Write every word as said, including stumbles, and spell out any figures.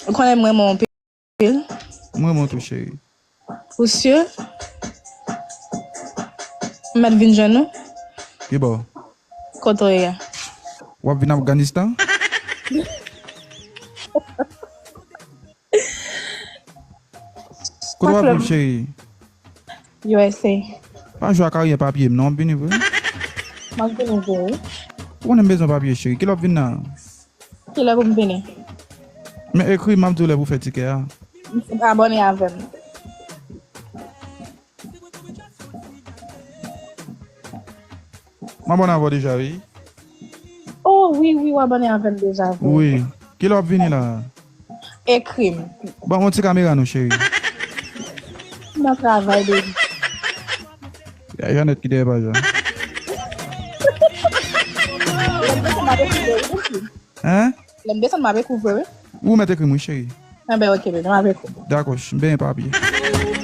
Ou konnen m renmen w anpil. M renmen w tou, cheri. Ou si? M mèt vin jwenn ou? Ki bò? Kote w ye a? W ap vin Afganistan? Kote w ap viv, cheri? U S A. Pa jwe ak aryè papye m non, w ap vini vre? M ap vini vre, wi. Ou konnen m bezwen papye, cheri. Kilè w ap vin la? Kilè pou m vini? Men ekri m, m ap di w lè pou fè tikè a. Abòne avè m. M abòne avè w deja, wi. Oh, wi, wi, w abòne avè m deja, wi. Wi. Kilè w ap vini la? Ekri m. Ban m yon ti kamera non, cheri. M nan travay, baby. Ya, Jeannette ki dèyè paj la. Lè m desann, m ap ekri vre, wi. Hein? Lè m desann, m ap ekri vre, wi. Ou mèt ekri m, wi, cheri. Enben, ok, baby, m ap ekri. Dakò, m benyen papye.